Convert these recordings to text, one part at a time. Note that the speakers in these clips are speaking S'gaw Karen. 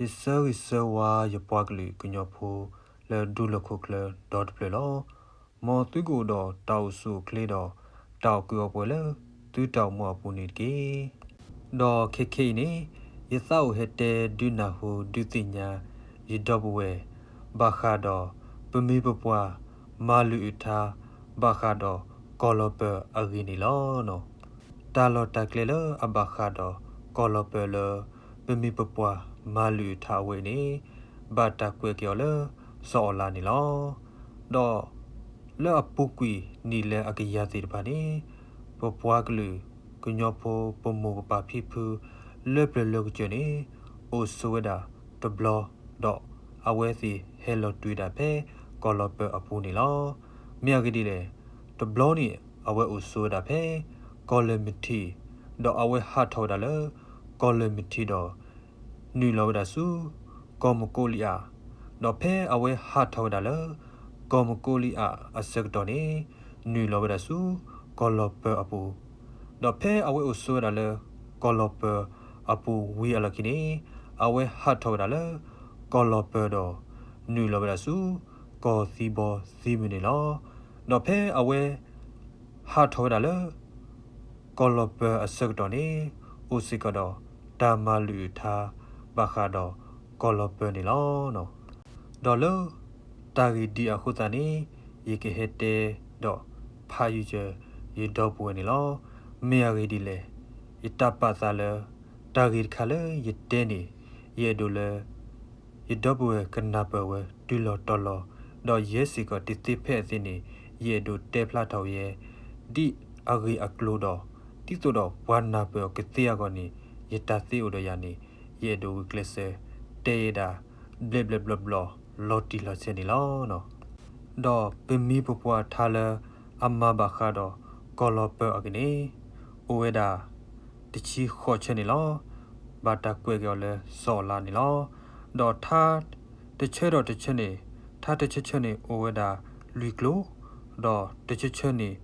ယဆၢဂ့ၤဆၢဝါယပှၤကလုာ်ကညီဖိလၢဒူလီၢ်ခိၣ်ချၢဒီတဖျၢၣ်လီၤ. မ်သုကအိၣ်ဒီးတၢ်အိၣ်ဆူၣ်အိၣ်ချ့ဒီး တၢ်အိၣ်ကုၢ်အိၣ်ပှဲၤလၢသုတၢ်အိၣ်မူအပူၤန့ၣ်တက့ၢ်. ဒီးခဲခဲအံၤန့ၣ် ယသးအိၣ်ဟဲတဲဒုးနၢ်ဟူဒုးသ့ၣ်ညါ ယဒီပုၢ်ဝဲၢ် ဘၣ်ဃးဒီး ပမိၢ်ပပှၢ်မၤလုၢ်အုးထါ ဘၣ်ဃးဒီးကီၢ်လီၤပၢၤအဂ့ၢ်န့ၣ်လီၤ. တၢ်လီၢ်တၢ်ကျဲလၢအဘၣ်ဃးဒီးကီၢ်လီၤပၢၤလၢ ပမိၢ်ပပှၢ်မၤလုၢ်အုးထါအဝဲအံၤန့ၣ် ဘၣ်တၢ်ကွဲးက့ၤအီၤလၢစီၤအီလါန့ၣ်လီၤ. ဒီးလၢအပူၤကွံာ်နံၣ်လၢအကယၤသ့ၣ်တဖၣ်န့ၣ် ပပှၤကလုာ်ကညီဖိ ပမိၢ်ပပၢ်ဖံဖု လၢပျၢၤလၢကစၢၢ်န့ၣ် အိၣ်ဆိးဝဲဒၣ်တဘျီ ဒီးအဝဲသ့ၣ်ဟဲလီၤတုၤဝဲဒၣ်ဖဲကီၢ်လီၤပၢၤအပူၤန့ၣ်လီၤ. မ့ၢ်အဂ့ၢ်ဒ်လဲၣ်, တဘျီန့ၣ် အဝဲအိၣ်ဆိးဝဲဒၣ်ဖဲကီၢ်လၢၢ်မထံး, ဒီးအဝဲဟးထီၣ်ဝဲဒၣ်လၢကီၢ်လၢၢ်မထံးဒီး နုာ်လီၤဝဲဒၣ်ဆူ ကီၢ်မကိလံအး, ဒီးဖဲအဝဲဟးထီၣ်ဝဲဒၣ်လၢ ကီၢ်မကိလံအးအဆၢကတီၢ်န့ၣ် နုာ်လီၤဝဲဒၣ်ဆူ ကီၢ်လီၤပၢၤအပူၤ, ဒီးဖဲအဝဲအိၣ်ဆိးဝဲဒၣ်လၢ ကီၢ်လီၤပၢၤအပူၤဝံၤအလီၢ်ခံန့ၣ် အဝဲဟးထီၣ်ဝဲဒၣ်လၢ ကီၢ်လီၤပၢၤဒီး နုာ်လီၤဝဲဒၣ်ဆူ ကီၢ်သံဘီသံမုၢ်န့ၣ်လီၤ. ဒီးဖဲအဝဲ ဟးထီၣ်ဝဲဒၣ်လၢ ကီၢ်လီၤပၢၤအဆၢကတီၢ်န့ၣ် အိၣ်စ့ၢ်ကီးဒီး တၢ်မၤလုၢ်အုးထါ ဘၣ်ဃးဒီးကီၢ်လီၤပၢၤန့ၣ်လီၤ. ဒီးလၢ တၢ်ဂ့ၢ်ဒ်အဃိသတးန့ၣ် ယကဟဲတဲဒီးဖးယုၢ်စၢၤ ယဒီပုၢ်ဝဲၢ်န့ၣ်လီၤ. မ့ၢ်အဂ့ၢ်ဒ်လဲၣ်, ယတၢ်ပာ်သးလၢ တၢ်ဂ့ၢ်တခါလၢယတဲန့ၣ် ယအဲၣ်ဒိးလၢ ယဒီပုၢ်ဝဲၢ်ကနၢ်ပၢၢ်ဝဲတုၤလီၤတီၤလီၤ, ဒီးယဲစ့ၢ်ကီးတသ့ဖဲအသ့န့ၣ် ယအဲၣ်ဒိးတဲဖျါထီၣ်ဝဲ ဒ်အဂ့ၢ်အကျိၤဒီး ဒ်သိးဒီးပှၤနၢ်ပၢၢ်အီၤကသ့အဂီၢ်န့ၣ် ယတၢ်သ့အိၣ်ဒီးယၤန့ၣ် ယအဲၣ်ဒိးဂုာ်ကျဲးစၢး တဲယဲဒၣ် ဘျဲးဘျဲးဘျီဘျီ လီၤတံၢ်လီၤဆဲးန့ၣ်လီၤ. ဒီးပမိၢ်ပပှၢ်ထါလၢအမၤဘၣ်ဃးဒီးကီၢ်လီၤပၢၤအဂ့ၢ်န့ၣ် အိၣ်ဝဲဒၣ် တဆံဃိးဆၢန့ၣ်လီၤ. ဘၣ်တၢ်ကွဲးက့ၤအီၤလၢစီၤအီလါန့ၣ်လီၤ. ဒီးထါတဆၢဒီးတဆၢန့ၣ် ထါတဆၢဆၢန့ၣ် အိၣ်ဝဲဒၣ်လွံၢ်ကျိၤ, ဒီးတဆၢဆၢန့ၣ်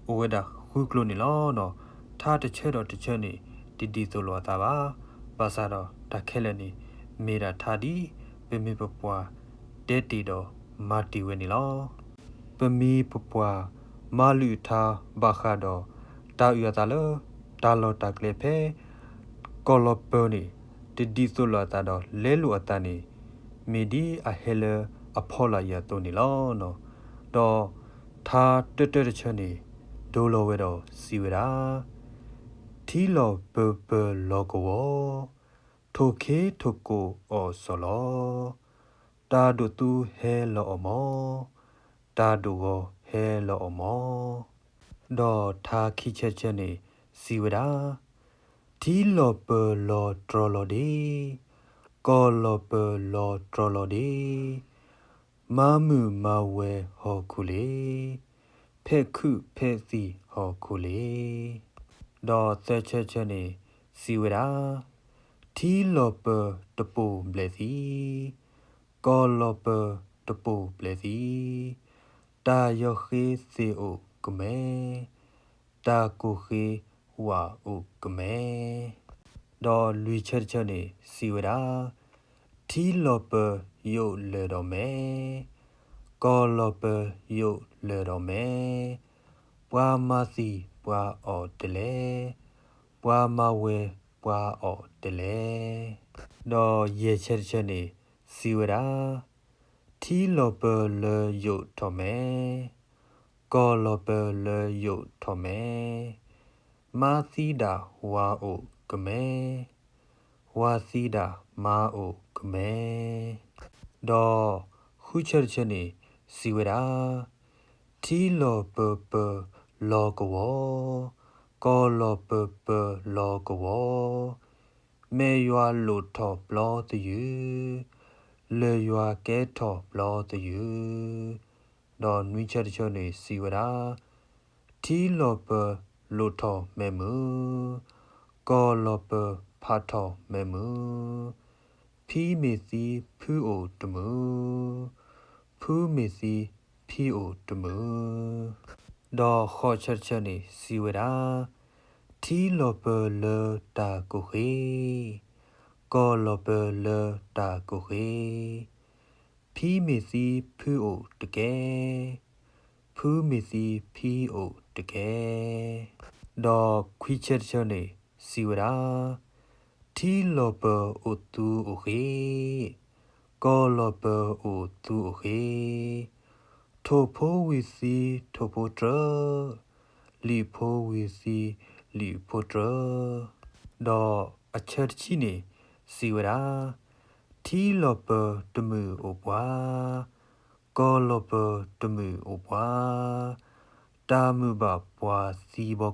အိၣ်ဝဲဒၣ်ဃုကျိၤန့ၣ်လီၤ. ထါတဆၢဒီးတဆၢန့ၣ် တဒ်သိးလိာ်အသးဘၣ်. ဘၣ်ဆၣ်ဒီးတၢ်ခဲလၢာ်န့ၣ် မ့ၢ်ဒၣ်ထါဒ် ပမိၢ်ပပှၢ်တဲတ့ၢ်ဒီးမၤတ့ၢ်ဝဲန့ၣ်လီၤ. ပမိၢ်ပပှၢ်မၤလုၢ်အုးထါဘၣ်ဃးဒီး တၢ်အုၣ်အသးလၢ တၢ်လီၢ်တၢ်ကျဲဖဲ ကီၢ်လီၤပၢၤန့ၣ် တဒ်သိးလိာ်အသးဒီးလဲလိာ်အသးန့ၣ် မ့ၢ်ဒ်အဟဲလၢအဖီလာ်အံၤအသိးန့ၣ်လီၤ. ဒီးထါတၢတၢတဆၢန့ၣ် ဒိလီၤဝဲဒီးစံးဝဲဒၣ် ထံလီၤပၢၤပၢၤလီၤကဝီၤ, ထိၣ်ခ့ထိၣ်ကိးအီၣ်စီၤလီၤ, တၢ်ဒိၣ်သူဟဲလီၤအီၣ်မီၤ, တၢ်ဒိၣ်ဂီၤဟဲလီၤအီၣ်မီၤ. ဒီးထါခံဆၢတဆၢန့ၣ် စံးဝဲဒၣ် ထံလီၤပၢၤလီၤတြီလီၤဒ့, ကီၢ်လီၤပၢၤလီၤတြီလီၤဒ့, မါမုၣ်မါဝဲဟီၣ်ခိၣ်လ့, ဖဲးခုးဖဲးသံၣ်ဟီၣ်ခိၣ်လ့. ဒီးသၢဆၢတဆၢန့ၣ် စံးဝဲဒၣ် ထံလီၤပၢၤတပိာ်ဘျဲၣ်သံ, ကီၢ်လီၤပၢၤတပိာ်ဘျဲၣ်သံ, တၢ်ယီၤဃ့သ့ၣ်အိၣ်ကမဲ, တၢ်ကိၢ်ဃ့ဝၣ်အိၣ်ကမဲ. ဒီးလွံၢ်ဆၢတဆၢန့ၣ် စံးဝဲဒၣ် ထံလီၤပၢၤယိာ်လၢာ်ဒီးမဲ, ကီၢ်လီၤပၢၤယိာ်လၢာ်ဒီးမဲ, ပှၤမၤသံၣ်ပှၤအီၣ်တလဲ, ပှၤမၤဝဲပှၤအီၣ်တလဲ. ဒီးယဲၢ်ဆၢတဆၢန့ၣ် စံးဝဲဒၣ် ထံလီၤပၢၤလၢယိာ်ထီၣ်မဲ, ကီၢ်လီၤပၢၤလၢယိာ်ထီၣ်မဲ, မါသံဒၣ်ဝၤအိၣ်ကမဲ, ဝၤသံဒၣ်မါအိၣ်ကမဲ. ဒီးဃုဆၢတဆၢန့ၣ် စံးဝဲဒၣ် ထံလီၤပၢၤပၢၤလီၤကဝီၤ, ကီၢ်လီၤပၢၤပၢၤလီၤကဝီၤ, မဲၢ်ယွၤလိၣ်ထီၣ်ပျီသယုၢ်, လၢၢ်ယွၤကဲထီၣ်ပျီသယုၢ်. ဒီးနွံဆၢတဆၢန့ၣ် စံးဝဲဒၣ် ထံလီၤပၢၤလိၣ်ထီၣ်မဲးမုၢ်, ကီၢ်လီၤပၢၤဖးထီၣ်မဲးမုၢ်, ဖံမ့ၢ်သံဖုအိၣ်တမုာ်, ဖုမ့ၢ်သံဖံအိၣ်တမုာ်. ဒီးဃိးဆၢတဆၢန့ၣ် စံးဝဲဒၣ် ထံလီၤပၢၤလၢတၢ်ကိၢ်ဃ့, ကီၢ်လီၤပၢၤလၢတၢ်ကိၢ်ဃ့, ဖံမ့ၢ်သံဖုအိၣ်တကဲ, ဖုမ့ၢ်သံဖံအိၣ်တကဲ. ဒီးခွံဆၢတဆၢန့ၣ် စံးဝဲဒၣ်, ထံလီၤပၢၤအိၣ်သူအိၣ်ဃ့, ကီၢ်လီၤပၢၤအိၣ်သူအိၣ်ဃ့, ထိၣ်ဖိဝံၤသံထိၣ်ဖိတြၢ, လံာ်ဖိဝံၤသံလံာ်ဖိတြၢ. ဒီးအဆၢတဆံန့ၣ် စံးဝဲဒၣ်, ထံလီၤပၢၤတမုာ်အိၣ်ပှၤ, ကီၢ်လီၤပၢၤတမုာ်အိၣ်ပှၤ, တၢ်မုာ်ဘၣ်ပှၤသံဘီကီၢ်,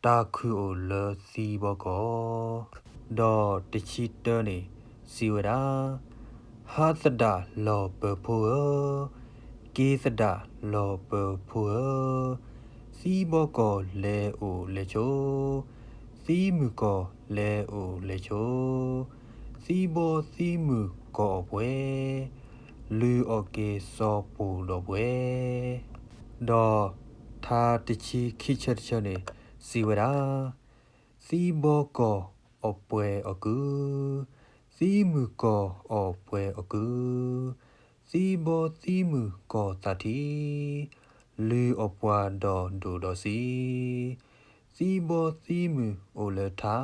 တၢ်ခုၣ်အိၣ်လၢသံဘီကီၢ်. ဒီးတဆံတၢန့ၣ် စံးဝဲဒၣ်, ဟးသဒၣ်လီၤပၢၤဖိဧၢ, က့ၤသဒၣ်လီၤပၢၤဖိဧၢ, သံဘီကီၢ်လဲၤအိၣ်လဲၤဆိ, သံမုၣ်ကီၢ်လဲၤအိၣ်လဲၤဆိ, သံဘီသံမုၣ်ကီၢ်အီၣ်ပှဲၤ, လုၢ်အီၣ်က့ၤစီၤပီၢ်ဒီးပှဲၤ. ဒီးထါတဆံခံဆၢတဆၢန့ၣ် စံးဝဲဒၣ်, သံဘီကီၢ်အီၣ်ပှဲၤအီၣ်ကုၢ်, သံမုၣ်ကီၢ်အီၣ်ပှဲၤအီၣ်ကုၢ်, သံဘီသံမုၣ်ကီၢ်သးထံ, လုၢ်အီၣ်ပှၤဒီးဒိၣ်ဒီးဆံး, သံဘီသံမုၣ်အိၣ်လၢထါ,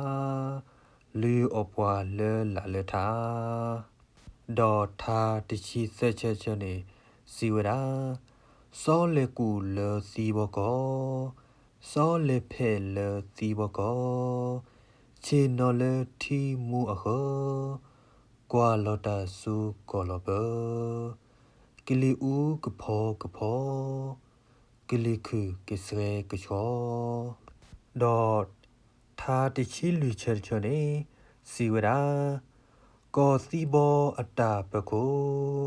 လုၢ်အီၣ်ပှၤလၢလာ်လၢထါ. ဒီးထါတဆံသၢဆၢတဆၢန့ၣ် စံးဝဲဒၣ်, စီလဲၤကူၣ်လၢသံဘီကီၢ်, စီလဲၤဖဲးလၢသံဘီကီၢ်, ဆ့ၣ်နီၤလၢထံမူအဃၢၤ, ကွၢ်လီၤတၢ်ဆူကီၢ်လီၤပၢၤ, ကလံၤအူကဖီကဖီ, ကလံၤခုၣ်ကဆှဲကဆှီ. ဒီးထါတဆံလွံၢ်ဆၢတဆၢန့ၣ် စံးဝဲဒၣ်, ကီၢ်သံဘီအတၢ်ပၢၤခိၣ်,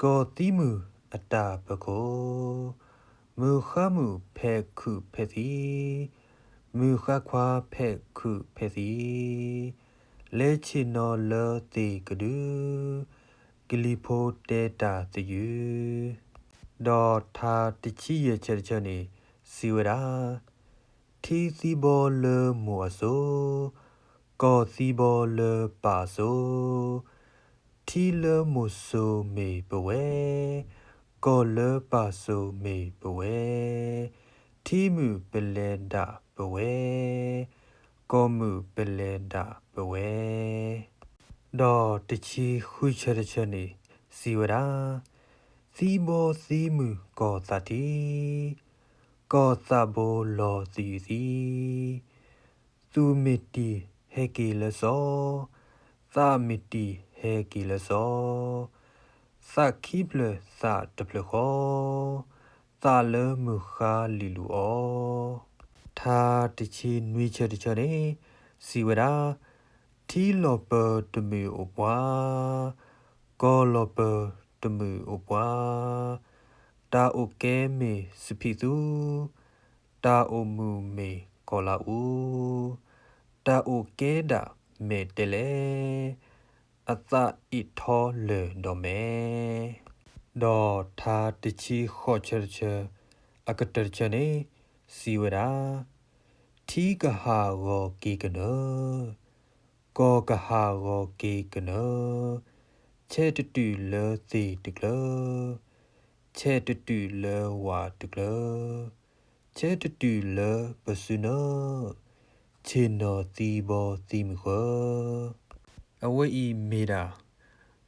ကီၢ်သံမုၣ်အတၢ်ပၢၤခိၣ်, မုၢ်ဃါမုၣ်ဖဲးခုးဖဲးသံ, မုၢ်ဃါခွါဖဲးခုးဖဲးသံ, လဲၤဆ့ၣ်နီၤလၢသ့ၣ်ကဒု, ကလံၤဖိတဲတၢ်သယုၢ်. ဒီးထါတဆံယဲၢ်ဆၢတဆၢန့ၣ် စံးဝဲဒၣ်, ထံသံဘီလၢမိၢ်အစိၤ, ကီၢ်သံဘီလၢပၢ်အစိၤ, ထံလၢမိၢ်စိၤမ့ၢ်ပဝဲ, ကီၢ်လၢပၢ်စိၤမ့ၢ်ပဝဲ, ထံမုၣ်ပလဲၤဒၣ်ပဝဲ, ကီၢ်မုၣ်ပလဲၤဒၣ်ပဝဲ. ဒီးတဆံဃုဆၢတဆၢန့ၣ် စံးဝဲဒၣ်, သံဘီသံမုၣ်ကီၢ်သးထံ, ကီၢ်သးဘိလီၤသယုၢ်သံ, သူၣ်မ့ၢ်တံၢ်ဟဲက့ၤလၢစီၤ, သးမ့ၢ်တံၢ်ဟဲက့ၤလၢစီၤ, သးခံဖျၢၣ်သးတဖျၢၣ်ဃီ, သးလၢမုၢ်ဃါလံၣ်လူၤအီၤ. ထါတဆံနွံဆၢတဆၢန့ၣ် စံးဝဲဒၣ်, ထံလီၤပၢၤတမုာ်အိၣ်ပှၤ, ကီၢ်လီၤပၢၤတမုာ်အိၣ်ပှၤ, တၢ်အိၣ်ကဲမ့ၢ်စဖံးသူ, တၢ်အိၣ်မုာ်မ့ၢ်ကီၢ်လါအူ, တၢ်အိၣ်ကဲဒၣ်မဲာ်တဲလဲၣ်, အသးအ့ၣ်ထီလၢာ်ဒီးမဲာ်. ဒီးထါတဆံဃိးဆၢတဆၢ အကတၢၢ်တဆၢန့ၣ် စံးဝဲဒၣ်, ထံကဟးဂီၤက့ၤကနၢၤ, ကီၢ်ကဟးဂီၤက့ၤကနၢၤ, ဆဲးတတုၤလၢသ့ၣ်တကျၢၤ, ဆဲးတတုၤလၢဝၣ်တကျၢၤ, ဆဲးတတုၤလၢပစုနၢ, ဆ့ၣ်နီၤသံဘီသံမုၢ်ဃၢ်. အဝဲအံၤမ့ၢ်ဒၣ်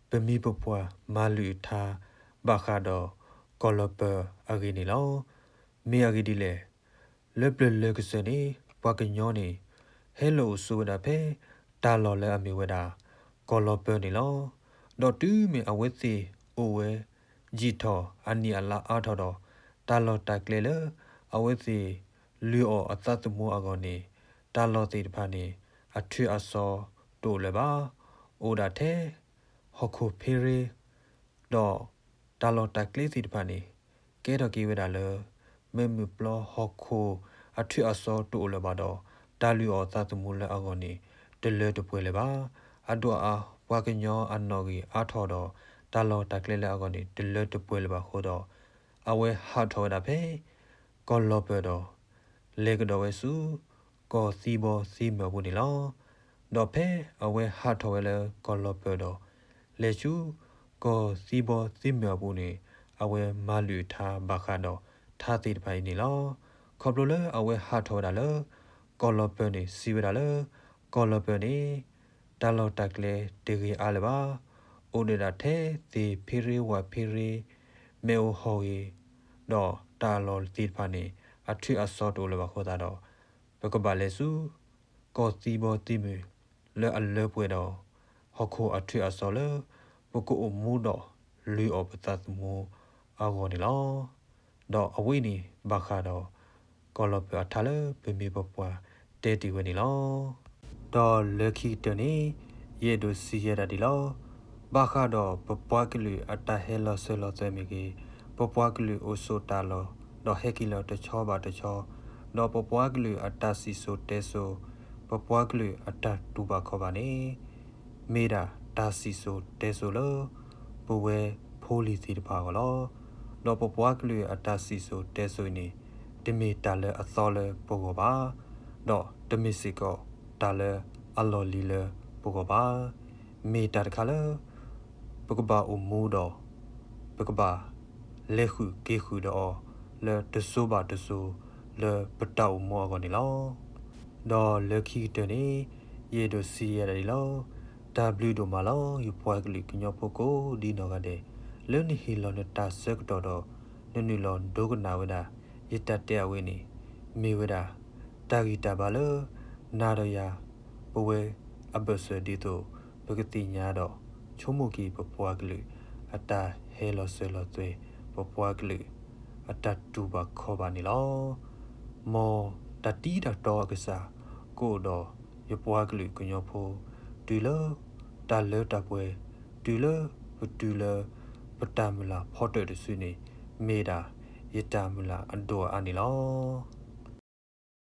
ပမိၢ်ပပၢ်မၤလုၢ်အထါ ဘၣ်ဃးဒီးကီၢ်လီၤပၢၤအဂ့ၢ်န့ၣ်လီၤ. မ့ၢ်အဂ့ၢ်ဒ်လဲၣ်, လၢပျၢၤလၢကစၢၢ်န့ၣ် ပှၤကညီန့ၣ် ဟဲလီၤအိၣ်ဆိးဝဲဒၣ်ဖဲ တၢ်လီၢ်လၢအမ့ၢ်ဝဲဒၣ် ကီၢ်လီၤပၢၤန့ၣ်လီၤ. ဒီးတုၤမ့ၢ်အဝဲသ့ၣ်အိၣ်ဝဲ ယံာ်ထီၣ် အနံၣ်အလါအါထီၣ်ဒီး တၢ်လီၢ်တၢ်ကျဲလၢ အဝဲသ့ၣ်လုၢ်အီၣ်အသးသမူအဂီၢ်န့ၣ် တၢ်လီၢ်သ့ၣ်တဖၣ်န့ၣ် အထုးအစီၤတအိၣ်လၢၤဘၣ်. အိၣ်ဒၣ်ထဲ ဟီၣ်ခိၣ်ဖ့ရ့ ဒီးတၢ်လီၢ်တၢ်ကျဲသ့ၣ်တဖၣ်န့ၣ် ကဲထီၣ်က့ၤဝဲဒၣ်လၢ မ့ၢ်မုၢ်ပျီဟီၣ်ခိၣ်အထုးအစီၤတအိၣ်လၢၤဘၣ်ဒီး တၢ်လုၢ်အီၣ်သးသမူလၢအဂီၢ်န့ၣ် တလၢတပှဲၤလၢၤဘၣ်. အဒိၣ်အါ ပှၤကညီအနီၣ်ဂံၢ်အါထီၣ်ဒီး တၢ်လီၢ်တၢ်ကျဲလၢအဂီၢ်န့ၣ် တလၢတပှဲၤလၢၤဘၣ်အဃိဒီး အဝဲဟးထီၣ်ဝဲဒၣ်ဖဲ ကီၢ်လီၤပၢၤဒီး လဲၤကဒီးဝဲဆူ ကီၢ်သံဘီသံမုၢ်အပူၤန့ၣ်လီၤ. ဒီးဖဲအဝဲဟးထီၣ်ဝဲလၢကီၢ်လီၤပၢၢ်ဒီး လဲၤဆူ ကီၢ်သံဘီသံမုၢ်အပူၤန့ၣ် အဝဲမၤလုၢ်အထါဘၣ်ဃးဒီးထါသ့ၣ်တဖၣ်အံၤန့ၣ်လီၤ. ခီဖျိလၢအဝဲဟးထီၣ်ဝဲဒၣ်လၢ ကီၢ်လီၤပၢၢ်န့ၣ် စံးဝဲဒၣ်လၢ ကီၢ်လီၤပၢၢ်န့ၣ် တၢ်လီၢ်တၢ်ကျဲတဂ့ၤအါလၢၤဘၣ်. အိၣ်ဒၣ်ထဲသ့ၣ်ဖ့ရ့ဝၣ်ဖ့ရ့ မ့ၢ်အိၣ်ဟီၣ်ဂ့ၤ ဒီးတၢ်လီၢ်သ့ၣ်တဖၣ်န့ၣ် အထုးအစီၤတအိၣ်လၢၤဘၣ်အဃိသတးဒီး ပကဘၣ်လဲၤဆူ ကီၢ်သံဘီသံမုၢ် လၢအလၢပှဲၤဒီး ဟီၣ်ခိၣ်အထုးအစီၤလၢ ပကအိၣ်မူဒီးလုၢ်အီၣ်ပသးသမူအဂီၢ်န့ၣ်လီၤ. ဒီးအဝဲအံၤန့ၣ်ဘၣ်ဃးဒီး ကီၢ်လီၤပၢၢ်အထါလၢပမ့ၢ်ပပှၤတဲတ့ၢ်ဝဲန့ၣ်လီၤ. ဒီးလၢခံကတၢၢ်န့ၣ် ယအဲၣ်ဒိးစံးယဲဒၣ်ဒ်လီၤ. ဘၣ်ဃးဒီးပပှၤကလုာ်အတၢ်ဟဲလီၤစၢၤလီၤသွဲၣ်မ့ၢ်ဂ့ၤ, ပပှၤကလုာ်အိၣ်ဆိးတၢ်လီၢ် ဒီးဟဲက့ၤလီၤတဆီဘၣ်တဆီ, ဒီးပပှၤကလုာ်အတၢ်စံၣ်စိၤတဲစိၤ, ပပှၤကလုာ်အတၢ်တူၢ်ဘၣ်ခီၣ်ဘၣ်န့ၣ် မ့ၢ်ဒၣ်တၢ်စံၣ်စိၤတဲစိၤလၢ ပဝဲဖိလံၤသ့ၣ်တဖၣ်အဂီၢ်လီၤ. ဒီးပပှၤကလုာ်အတၢ်စံၣ်စိၤတဲစိၤအံၤန့ၣ် တမ့ၢ်တၢ်လၢအသီလၢပဂီၢ်ဘၣ်, ဒီးတမ့ၢ်စ့ၢ်ကီးတၢ်လၢအလီၢ်လံၤလၢပဂီၢ်ဘၣ်. မ့ၢ်တၢ်တခါလၢ ပကဘၣ်အိၣ်မူဒီး ပကဘၣ်လဲၤဃုာ်က့ၤဃုာ်ဒီးအီၤ လၢတစိၤဘၣ်တစိၤ လၢပတၢ်အိၣ်မူအဂီၢ်န့ၣ်လီၤ. ဒီးလၢခံကတၢၢ်န့ၣ် ယအဲၣ်ဒိးစံးယဲဒၣ်ဒ်လီၤ. တၢ်ဘျုးဒိၣ်မးလီၤ ယပှၤကလုာ်ကညီဖိကိးဒ်နီၢ်ဂၤဒဲး, လၢနဟ့ၣ်လီၤနတၢ်ဆၢကတီၢ်ဒီး နနုာ်လီၤဒိကနၣ်ဝဲဒၣ် ယတၢ်တဲအဝဲန့ၣ် မ့ၢ်ဝဲဒၣ် တၢ်ဂံၢ်တၢ်ဘါလၢ နၤဒီးယၤ ပဝဲအဘၢၣ်စၢၤဒ်သိး ပကသ့ၣ်ညါဒီး ဆိကမိၣ်က့ၤပပှၤကလုာ် အတၢ်ဟဲလီၤစၢၤလီၤသွဲၣ်, ပပှၤကလုာ် အတၢ်တူၢ်ဘၣ်ခီၣ်ဘၣ်န့ၣ်လီၤ. မ်တၢ်တံၤတၢ်တီအကစၢ် ကအိၣ်ဒီးယပှၤကလုာ်ကညီဖိ တုၤလၢတၢ်လၢတၢ်ပှဲၤ, တုၤလၢပတုၤလၢ ပတၢ်မုၢ်လၢ်ဖီတၢၣ်တစုန့ၣ် မ့ၢ်ဒၣ်ယတၢ်မုၢ်လၢ်အဒိၣ်အါန့ၣ်လီၤ.